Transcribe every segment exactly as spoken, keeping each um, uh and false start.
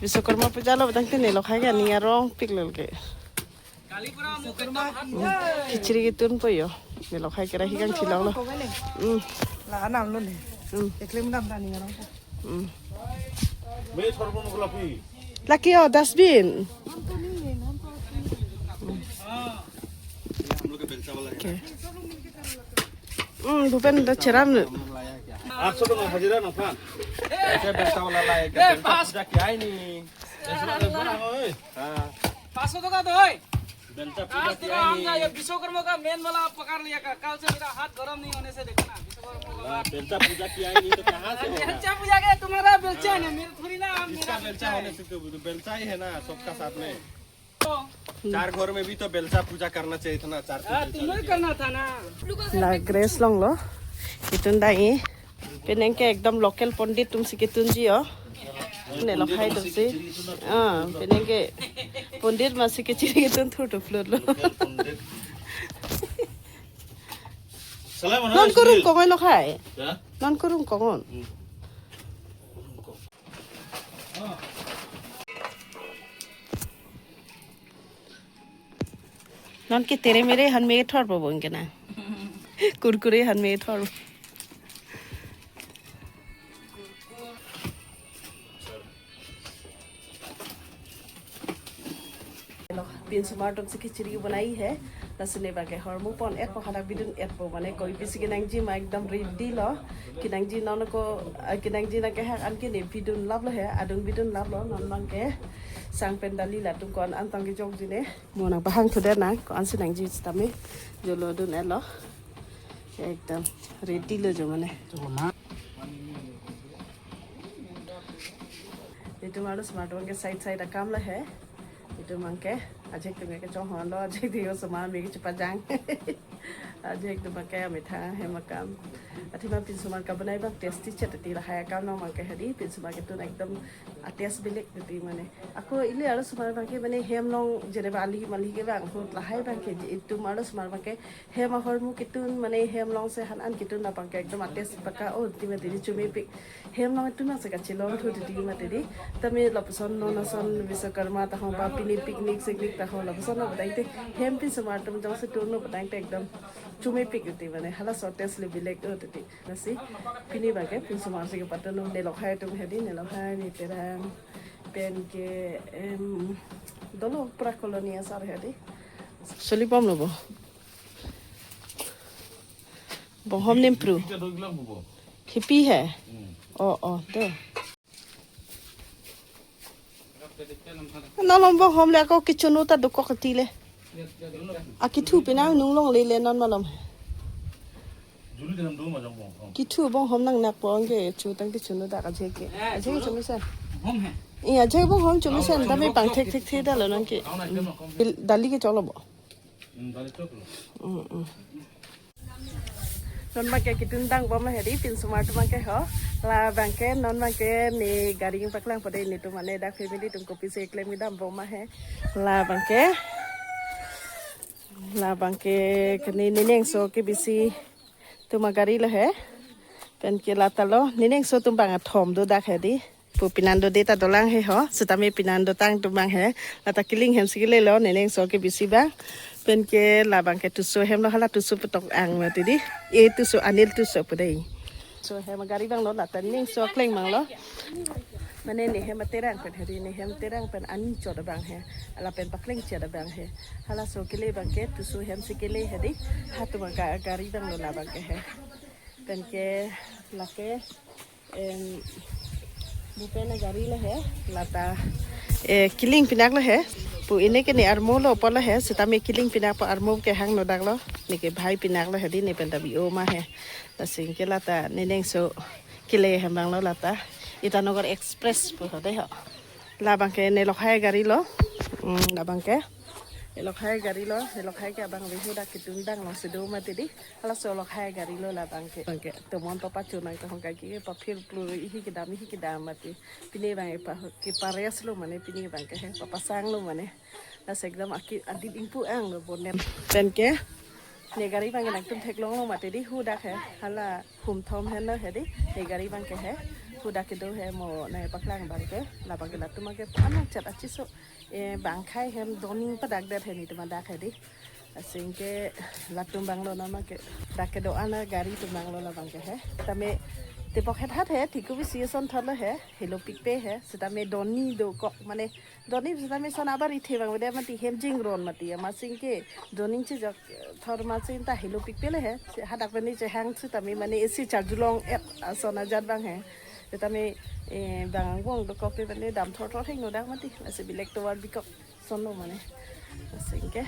Biswakarma puja lo tangte ne lokhai ke aning arongpik lel ke. Khichiri ketun po jo. Ne lokhai ke ra hi kangthilong lo. Hmm. La anam lo ne. Hmm. Eklem dam ta aning arong. Hmm. Lake jo dustbin. Okay. Hmm, Bhupen da cheram nu. आठ सौ टका हाजिरा ना फान। ऐसे बेलचा वाला लाए क्या? बेलचा पूजा किया ही नहीं। हाँ। पाँच सौ टका दो है। बेलचा पूजा आज देखो, किया ही हम नहीं। ये विश्वकर्मा का मेन वाला पकड़ लिया का। कल से मेरा हाथ गरम नहीं होने से देखो ना, विश्वकर्मा का। हाँ, बेलचा पूजा किया ही नहीं तो कहाँ से होगा? बेलचा पूजा के तुम्हारा बेलचा है ना, मेरे थोड़ी ना, मेरा इसका बेलचा बेलचा है। होने से तो बेलचा ही है ना सबका साथ में। चार घर में भी तो बेलचा पूजा करना चाहिए था ना, चार को हाँ, बेलचा तुम्हें लेके। करना था ना। La Grace longlo. Ketun dang-i. Penang ke ekdom local pondit atum si ketunji jo. Ne lokhai atum si. Ah, penang ke pondit ma si khichiri ketun thu thu plot lo. Local pondit. Salam, non kurung kongoi lokhai. Ya? Non kurung kongon. Hmm. Non ke tere mere han me thor bo bong ke na. Kurkure han me thor. Pinsomar atum si khichiri banai hai. Lasi ne bang ke hormu pon-et po, hadak bidun-et po, mane koi pisi kenangji ma ekdom ready lo. Kenangji non ko, ah, kenangji nang kehak an ke ne bidun lap lo hai, adung bidun lap lo, non bang ke sang pen dali latum ko-an an tang kejokji ne. Mo nangpahang thudet nang, ko-an si nangji sitame, jo lo dun-et lo. Ekdom ready lo jo mane. Itum arlosomar atum ke side side akam lo hai. Itum bang ke, ajahak atum ke chonghon lo, ajahak atum osomar me kechepajang. Ajahak atum bang ke amethang hem akam. Athema pinsomar kabanai bang tasty chet ti lahai akam nang bang ke hadi, pinsomar ketun ekdom a-taste belek ti mane. Ako ili arlosomar bang ke mane hem along jeneba ali mali ke bang ahut lahai bang ke itum arlosomar bang ke hem ahormu ketun mane hem along si han an ketun abang ke ekdom a-taste paka o ti mati di chomepik. Hem along ketun nang si kachelong thu ti mati di. Tame lapuson non ason Biswakarma tahong ba pini picnic siknik tahong lapuson lo batang te hem pinsomar atum jongsi tun lo batang te ekdom chomepik ti mane halaso a-taste le belek o ti. Lasi pini bang ke pinsomar si kepatun ne lokhai atum hadi, ne lokhai, ne terang pen ke, em, dolo pra colony asar hadi. Soli pom lo bo. Bonghom nimpru. Khipi hai. Oh, oh, do. Non malom bonghom le ako kechunu ta dokok ti le. Akethu penang nung longle le non malom. Kethu bonghom nangnak po anke chu tang kechunu ta ajahak ke. Ajahak ke chomesen. Bonghom hai. Iya, ajahak bonghom chomesen tame pangthek thekthe ta lo nang ke. Bil-, dali kechok lo bo. Hmm, dali chok lo. Hmm, hmm. Non bang ke ketun dang bom hadi pinsomar atum bang ke ho. La bang ke non bang ke ne gari paklang po de, netum mane dak family atum kopisi eklem kedam bom hai. La bang ke, la bang ke kene Neningso kebisi atum agari lo hai. Pen ke lata lo, Neningso atum bang athom do dak hadi. Pu pinan dode ta dolang hai ho, sitame pinan dotang atum bang hai. Lata kiling hem si kele lo, Neningso kebisi bang. Pen ke la bang ke Tuso hem lo, hala Tuso petok ang mati di. E Tuso, Anil Tuso pu dei. So hem gari bang lo, lata Neningso akleng bang lo. Mane ne hem aterang pen hadi, ne hem terang pen ani chot abang hai. Lapen pakleng chot abang hai. Halaso kele bang ke Tuso hem si kele hadi. Halatum aga-, gari bang lo la bang ke hai. Pen ke lake Em, Bhupen agari lo hai, lata, eh, kiling pinak lo hai. Pu ine ke ne armo lo po lo hai, sitame kiling pinak po, armo kehang nodak lo. Ne ke bhai pinak lo hadi, ne pen ta bi-o ma hai. Lasi ke lata Neningso kele hem bang lo lata. Itanagar Express pu ho dei ho. La bang ke ne lokhai gari lo. Hmm, la bang ke. Ne lokhai gari lo, ne lokhai ke abang aveho dak ketun dang lo si do mati di. Halaso lokhai gari lo la bang ke. Bang ke tomon papacho nang tahong kaki paphir plu ihi kedam ihi kedam mati. Pine bang ke pa, kepares lo mane pine bang ke hai, papasang lo mane. Lasi ekdom aki adit ingpu ang lo bonet. Pen ke ne gari bang ke nangtum theklong lo mati di, hu dak hai. Hala hum thom hen lo hadi. Ne gari bang ke hai. Kuda kedo he mo nangpaklang abangke, labangke latum abangke anong chat achiso, eh, bang akhei hem doning padakdet he netum adak he di. Lasi anke latum abanglo nama ke dak kedo-an agari atum abanglo labangke he. Tame tepok het hat he, thikubisi ason thotlo he, helopikpe he, setame doni dokok mane doni setame son abar ithe abang beda mati hem jingron mati amatsi anke doning chijok thor amatsi ta helopikpe le he. Se hadak pen ni chehang setame mane isi charjulong et ason ajat abang he. Setame, eh, bang angbong dokok ke mane dam thor thor hingno dak mati. Lasi bilek tovar bikok sonlo mane. Lasi anke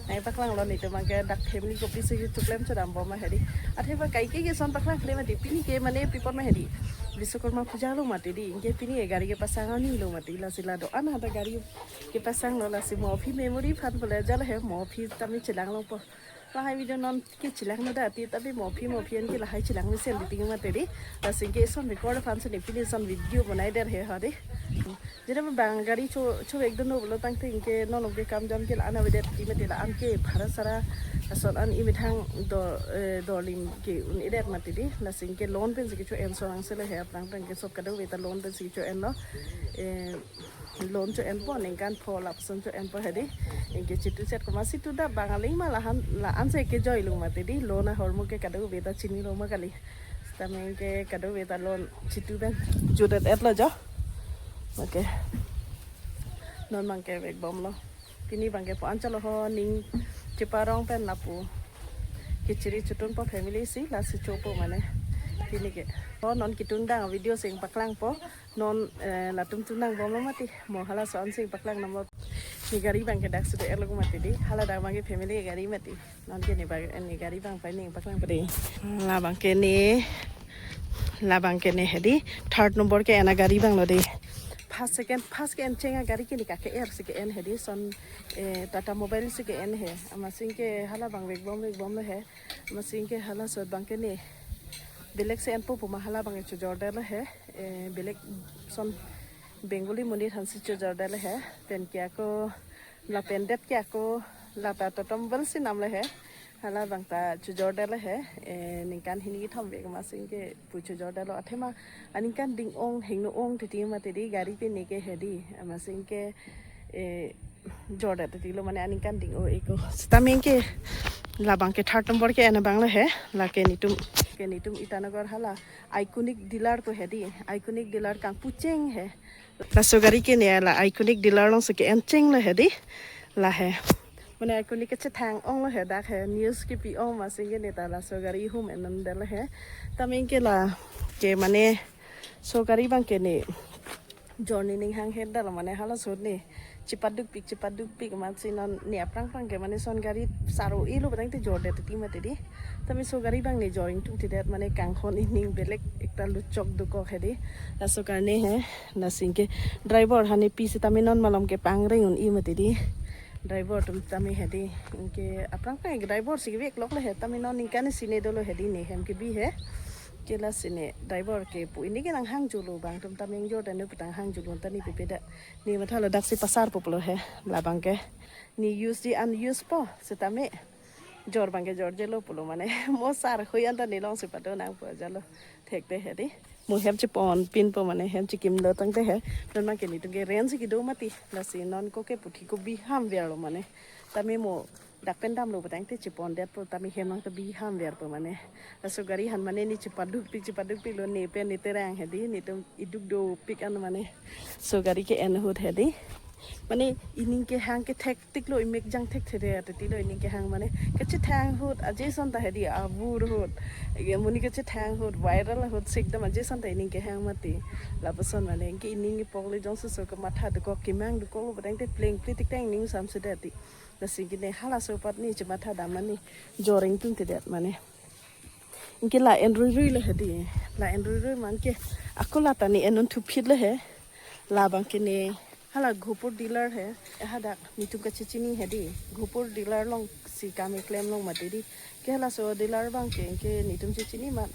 nangpaklanglo netum abangke dak family kopisi ketuklem chodambom ma he di. Athe ba kaike ke son paklang kle mati pini ke mane pi apot ma he di. Biswakarma puja lo mati di. Anke pini ke gari kepasang ani lo mati. Lasi la do-an hadak gari kepasanglo lasi mo aphi memory aphan pule jalo he mo aphi tame chelang longpo. Lahai video non ke chelang no da ti tapi mo aphi mo aphi anke lahai chelang mesen di ting mati di. Lasi anke son record aphan si ne pini son video bonaidet he ha di. Jere bang gari cho cho ek dono pulo tangte anke non ke kam jam ke la-an avedet ti mati la-an ke bhara sara ason an imethang do, eh, dolim ke un-edet mati di. Lasi anke loan pensi kecho-en so angselo he aphrang aphrang ke sop kadokave ta loan pensi kecho-enlo. Eh, loan cho-enpo ningkan pho lapuson cho-enpo he di. Anke chitu chet komatsi tu da bang aling ma lahan la-an si kejoi lung mati di. Loan ahormu ke kadokave ta chinilo ma kali. Setame anke kadokave ta loan chitu pen jutdet-etlo jo. Okay. Non abangke vekbomlo. Pini abangke po anchalo ho ning cheparong pen lapu kechiri chotun po family si lasi chopo mane. Pini ke. Ho non ketun dang video si nangpaklangpo. Non, eh, latum tun nangbomlo mati. Mo halaso an si nangpaklang nangpo. Ne gari abangke dak sude erlo mati di. Hala dak abangke family gari mati. Non ke ne bang ne gari abang pai ne nangpaklangpo di. Labangke ne, labangke ne he di. Third number ke-en agari abanglo di. First second, first ke-en cheng agari ke ne ka ke-er si ke-en he di. Son, eh, Tata Mobile si ke-en he. Amatsi anke hala abang vekbom vekbomlo he. Amatsi anke halaso abangke ne belek si enpo pu ma hala abang chojordetlo he. Eh, belek son Bengali monit aphan si chojordetlo he. Pen ke ako lapen det ke ako lata totom bel si namlo he. Hala abang ta chojordetlo he. Eh, ningkan hini kethom vek amatsi anke pu chojordetlo. Athema aningkan ding-ong hingno-ong titi mati di gari pini ke he di. Amatsi anke, eh, jordet titilo mane aningkan ding-o eko. Setame anke labangke third number ke-en abanglo he. Lake netum, ke netum Itanagar hala Iconic dealer ko he di. Iconic dealer kangpu cheng he. Laso gari ke ne la Iconic dealer along si ke-en chenglo he di. La he. Mane Iconic kechethang onglo he dak he. News kepi ong amatsi anke ne ta laso gari hum ennon detlo he. Tame anke la ke mane so gari abangke ne jorni ning hanghe dal mane halaso ne chepadukpik chepadukpik amatsi non ne aphrang aphrang ke mane son gari sar-o-elo pu tangte jordet titi mati di. Tame so gari abang ne jor ingtungtidet mane kanghon ining belek ekta luchok dokok he di. Laso karne he, lasi anke driver aphan ne pi setame non malom ke pangreng un-e mati di. Driver atum tame he di. Anke aphrang aphrang driver si kevekloklo he tame non ningkan isi ne dolo he di ne hem kebi he. Ke lasi ne driver ke pu ini ke nanghangjulo bang atum tame ingjor danu pu ta nanghangjulo ta ne pepe da. Ne mathalo dak si pasarpo pulo he labangke. Ne use di unuse po setame jor abangke jorjelo pulo mane. Mo sar hui anta ne along si pado nangpo jalo. Thekte he di. Mo hem cheponpinpo mane hem chekimlo tangte he. Non abangke netum ke rent si kedo mati. Lasi non ko ke puthi ko bi ham verlo mane. Tame mo dak pen damlo pu tangte chepondetpo tame hem nang ta bi ham verpo mane. Laso gari aphan mane ne chepadukpik chepadukpiklo ne pen ne terang he di netum iduk dopik an mane. So gari ke-en ahut he di. Mane ining kehang kethek tiklo imek jang thekthedet titilo ining kehang mane. Kachethang ahut ajeson ta he di avur ahut. Ege muni kachethang ahut viral ahut sikdam ajeson ta ining kehang mati. Lapuson mane ke ining ipokle jongsoso kematha dokok kemang dokoklo pu tangte plengpli tiktang ining samsedet ti. Lasi ke ne halaso apot ne chematha dam mane jor ingtungtidet mane. Anke la en ruirui lo he di. La en ruirui ma anke ako la ta ne en un thuphit lo he. Labangke ne hala Ghopur dealer he. Hadak netum kachechini he di. Ghopur dealer along si kam keklem long mati di. Ke halaso dealer abangke anke netum chechini ma.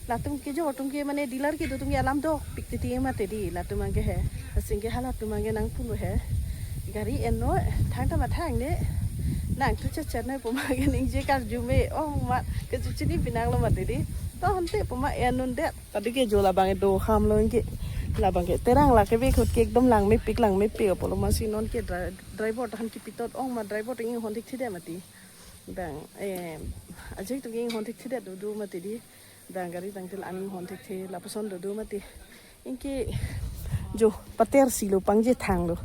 Latum kejor atum ke mane dealer kedo atum ke alam dokpik titi mati di latum abangke he. Lasi anke halatum abangke nangpulo he. Gari ennon thangta mathang ne nangthu chacharnoi pu ma ke ningje karju me-ong ma kachechini pinanglo mati di. To hante puma en un det. Tadi ke jo labang do ham lo ke. Labang ke terang la ke bek hut ke ekdom langmepik langmepik apotlo, amatsi non ke dri-, driver ta han kipi tot ong ma, driver ta inghon thekthedet mati. Bang, eh, ajik tu inghon thekthedet do do mati di. Bang gari tangte la-an inghon thekthe lapuson do do mati. Anke jo pater si lo pangje thang lo.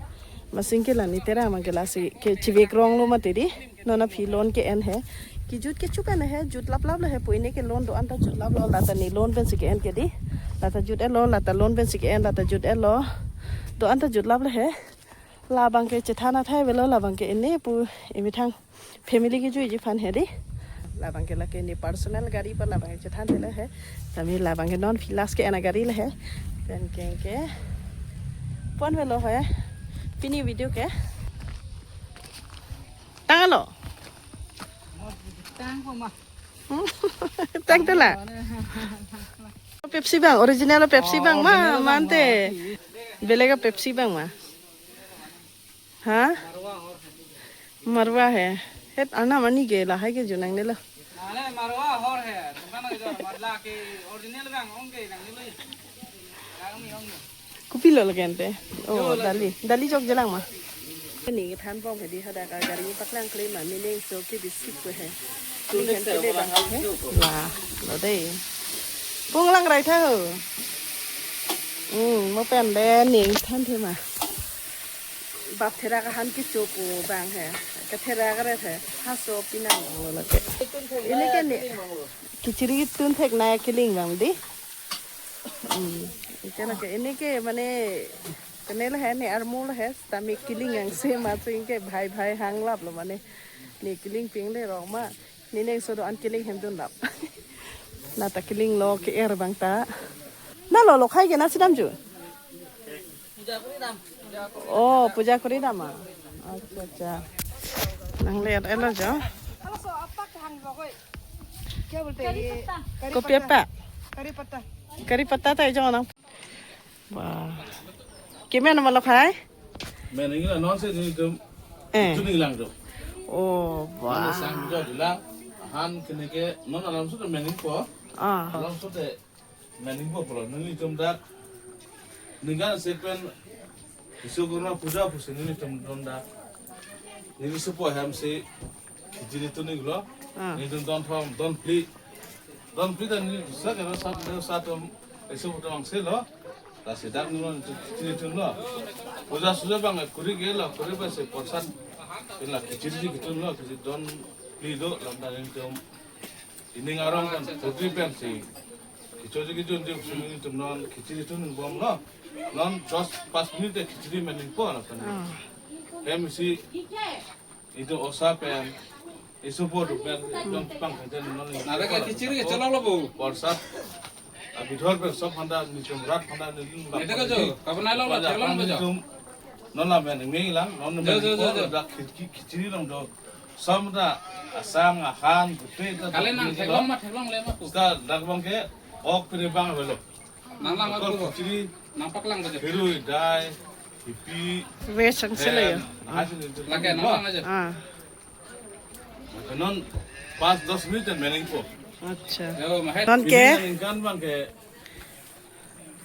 Amatsi ke la ni terang abang ke lasi ke chevek rong lo mati di. Non aphi loan ke-en he. Kejut ke chukan he, jut laplap lo he, pu ene ke loan do-an ta jut lap lo, lata ne loan pensi ke-en ke di. Lata jut-et lo, lata loan pensi ke-en, lata jut-et lo. Do-an ta jut lap lo he. Labang ke chethan athai avelo, labang ke ene pu emethang family kejuiji aphan he di. Labang ke lake ne personal gari pu labang ke chethan thelo he. Tame labang ke non phi last ke-en agari lo he. Pen ke ke pon avelo he. Pini video ke tanglo. Tang ko ma. Tang tela. Pepsi bang, original Pepsi bang ma, original bang mante. Ma. Belega Pepsi bang ma. Ha? Marwa he. Het anam ani ke lahai ke junang nelo. Nale marwa hor he. Dukan ke jor marla ke original bang ong ke nang nelo. Nang ni ong ni. Kopilo lake ante? Oh, dali. Dali jok jelang ma. Ni than bom he di, hadak agari paklang kle ma, mene so ke bisik ko he. Ni kan kle bang he. Wah, lo dei. Pung lang rai tha ho. Hmm, mo pen de ni thanthe ma. Bap thera kahan kecho pu bang he. Kathera karet he. Haso pinang lo lake. Ini kan ni. Kichiri tun thek na kiling bang di. Hmm. Ike lake, ene ke mane, kene lo he, ne armo lo he, sitame kiling angse amatsi ke bhai bhai hang lap lo mane. Ne kiling ping le rong ma, ne neng so do-an kiling hem dun lap. Na ta kiling lo ke-er bang ta. Na lo lo khai ke na si dam ju. Oh, puja kori dam ma. Acha, acha. Nang le elo jo. क्या बोलते हैं ये? करी पत्ता। Kopi apa? करी पत्ता। Kari patta ta jo nang. Wah. Kemen ma lo khai? Men ingla non se ni dum. Eh. Itu ni lang dum. Oh, wah. Sang jo lang. Han kene ke non alam su men ingpo. Ah. Alam su te men ingpo pulo. Nelitum dak. Ningkan se pen Vishwakarma puja pusi nelitum don dak. Neli supo hem si khichiri tun-iklo. Ah. Nelitum don thom, don phli. Don phli ta neli sa kena sat, neli sat tum, eso putum angse lo. Lasi dak neli khichiri tunlo. Puja suja bang kuri ke lo, kuri pensi prasad. Pila khichiri si kitun lo, khichiri don phli do, lam ta nelitum. Ining arong kan putri pensi. Kichoji kijun di sini tum non khichiri tun bom lo. Non dos pas minute khichiri men ingpo lo kan. Ah. Hem si itu osa pen, isu po du pen, dong pang kan non. Nada ka khichiri ke chalok lo bu. Prasad. Abidhor pen sob handa ni tum rat handa ni lim bak. Itu ka jo, kapan lo lo, chalok lo jo. Non la men ngi lang, non Jo, men jo, jo, ko jo. Dak khichiri, khichiri long do. Som ta asang ahan gute ta Kali nang theklong ma theklong le ma pu. Sta dak bang ke ok pini bang avelo. Nang lang Ko aku. Khichiri Nang paklang aja. Hirui dai, hipi. Ve sang sele ya. Hasin itu. Lake nang lang aja. Ah. Non pas dos minute men ingpo. Acha. Yo, mahet. Non ke? Ini ningkan bang ke.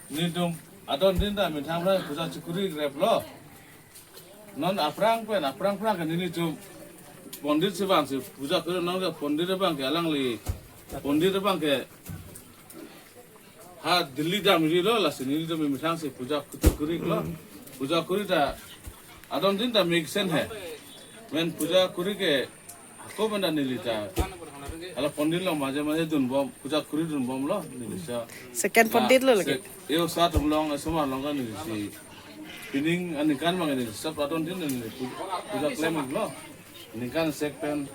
Nelitum adon din ta methang ra puja chekuri grep lo. Non aphrang pen, aphrang phrang ke nelitum pondit si bang si puja kuri nang ke pondit bang ke alangli pondit bang ke ha Delhi damri lo lasi nelitum methang si puja kuri lo. Puja kuri ta adon din ta mesen he. Men puja kuri ke Ako benda neli ta. Ala pondit lo maje maje dun bom, puja kuri dun bom lo neli sa. Second pondit lo lagi. Yo sa tum long, eh, sumar long kan neli si. Pining aningkan mang neli sab adon din neli pu-, puja klem lo. Ningkan sek pen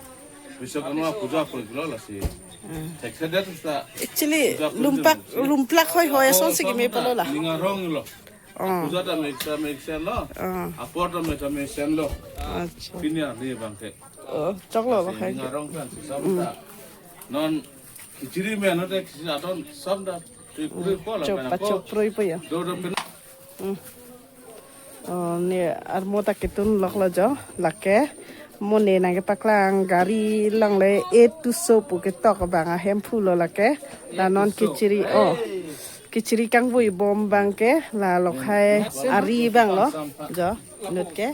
Vishwakarma puja kuri lo lasi. Hmm. Thek sedet ta. Actually, puja kuri lumpak, dun si. Lumplak hoi hoi ason si kimi palo la. Ning arong lo. Oh. Puja ta mesen mesen lo. Oh. Apor ta mesen mesen lo. Acha. Pini ani bang ke. Oh, choklo ba khai. Ngarong kan si samta. Non khichiri men hote khichiri adon samta. Tui puri po la Chop, pena po. Chop proi po ya. Do do pena. Hmm. Oh, ne armo ta kitun lok lo jo, lake. Mo ne nangkepaklang gari along le A to so pu ketok abang ahemphu lo lake. La non kechiri, oh. Kechiri kangvui bom abang ke la lokhai ari abang lo. Jo, inut ke.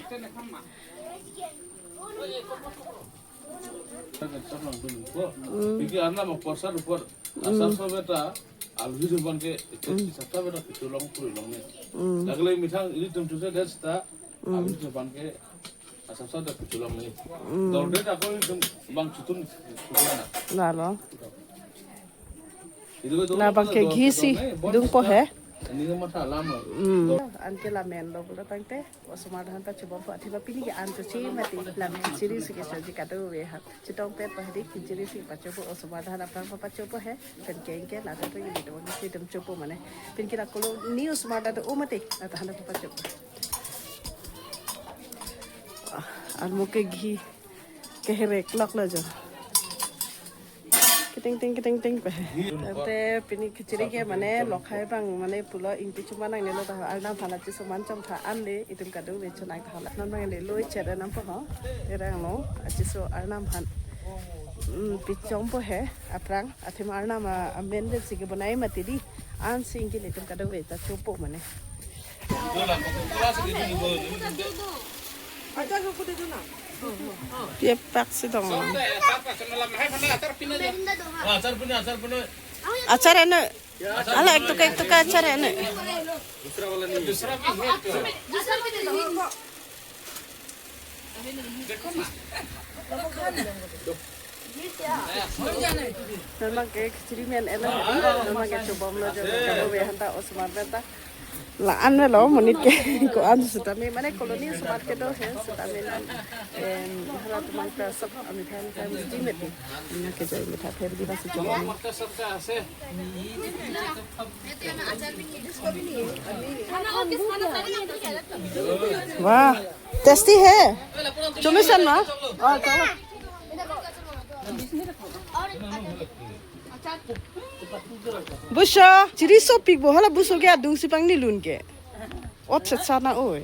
Iki arnam apor sar upor. Asar so beta alwi juban ke itu sata beta kecholong puri long ne. Lagale mithang ilitum chuse det seta alwi juban ke asar so da kecholong ne. Dor det ako ilitum bang chutun puri na. Lalo. Itu betul. La abang ke ghee si dungpo he. Ini kan mata lama. Anke lamen lo pulo tangte. Osomar adan pachobompo, athema pini ke an choche mati, lamen kechiri si kechoji kadokave ha. Chetongpet pa hedi kechiri si pachopo, osomar adan aphrang pa pachopo he. Pen kengke la ta pe gili do ni situm chopo mane. Pini ke la koloni osomar adan do mati, la ta han pa pachopo. Ah, almo ke ghee. Keherek lok lo jo. Kiting ting, kiting ting pe. Tangte pini kechiri ke mane lokhai abang mane pulo ingti chuma nangnelo ta arnam aphan achiso man chomtha an le itum kadokave chonai tha la. Non abang le loi chet nampo ho. Erang lo achiso arnam aphan. Hmm, pi chompo he aphrang athema arnam a, amen le si kebonai mati di. Ansi ingke le itum kadokave ta chopo mane. Piapak si dong. Achar pina, achar pina. Achar anu. Ala ek tuka, ek tuka achar anu. Memang ke kechiri men elo, memang ke chobom lo jo, kadokave aphanta osomar aphanta. La-an lo monit ke ko-an setame, mane koloni osomar kedo he setame. Em, hala tumang ta sab amithan kan di meti. Memang ke jai mitha pher di basi chobom. Wah, tasty he. Chomesen ma? Oh, chalo. Buso, chiri sopik bo hala buso ke adung si pangni lun ke. Ot sat sat na oi.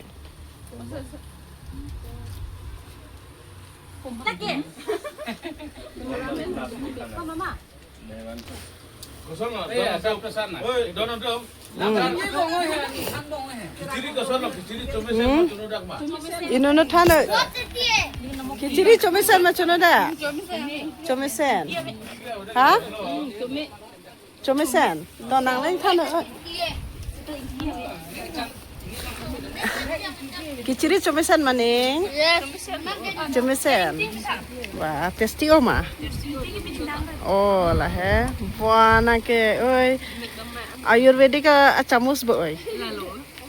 Inono than oi. Kechiri chomesen ma chono da? Chomesen. Ha? Chomesen. To nangleng than oi. Kechiri chomesen ma ning? Chomesen. Wah, tasty o ma? Oh, la he. Wah, nang ke, oi. Ayurvedic a, a chamus bo oi.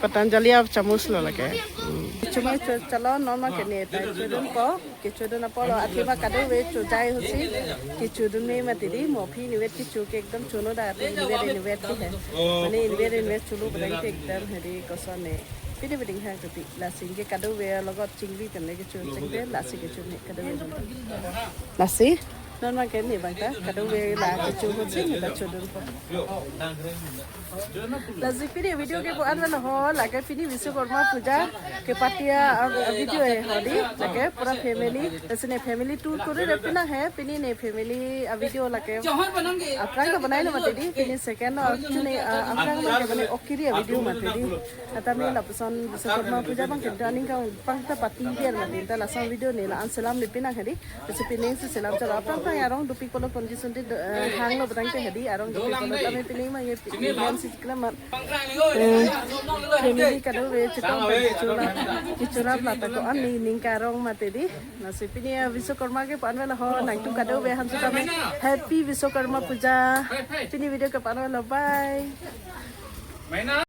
Patanjali a chamus lo lake. Hmm. Chuma cho chalo non ma ke ne ta chodunpo, kechodun apotlo athema kadokave chojai ahut si kechodun me mati di, mo aphi nivet kecho ke ekdom chono da te nivet nivet ke he. Mane nivet nivet cholo padang te ekdom hedi koson ne. Pide piding ha kati lasi ke kadokave logot chingri kan ne kecho chingte lasi kecho ne kadokave. Lasi non ma ke ne bang ta kadokave la kecho ahut si ne ta chodunpo. Lasi pini video ke pu-an lo ho, lake pini Vishwakarma Puja kepati a, a, video he hodi, lake pura family, lasi ne family tour kori re pina he, pini ne family a video lake. Aphrang ta banai lo mati di, pini second no, chune, a, aphrang abang ke mane okiri a video mati di. Atame lapuson Vishwakarma Puja abang ke daning ka pangta pati biar mati, ta lason video ne la-an selam le pina he di. Lasi pining si selam chalo aphrang aphrang arong dopik pulo condition te, eh, hang lo bang te hedi arong dopik pulo tame pining ma ye pining si kila mat. Eh, family kadokave chetong pen kecho la, kecho rap la ta ko-an ne ning karong mati di. Lasi pini a Vishwakarma ke pu-an lo ho nangtum kadokave aphan setame Happy Vishwakarma Puja. Pini video ke pu-an lo, bye.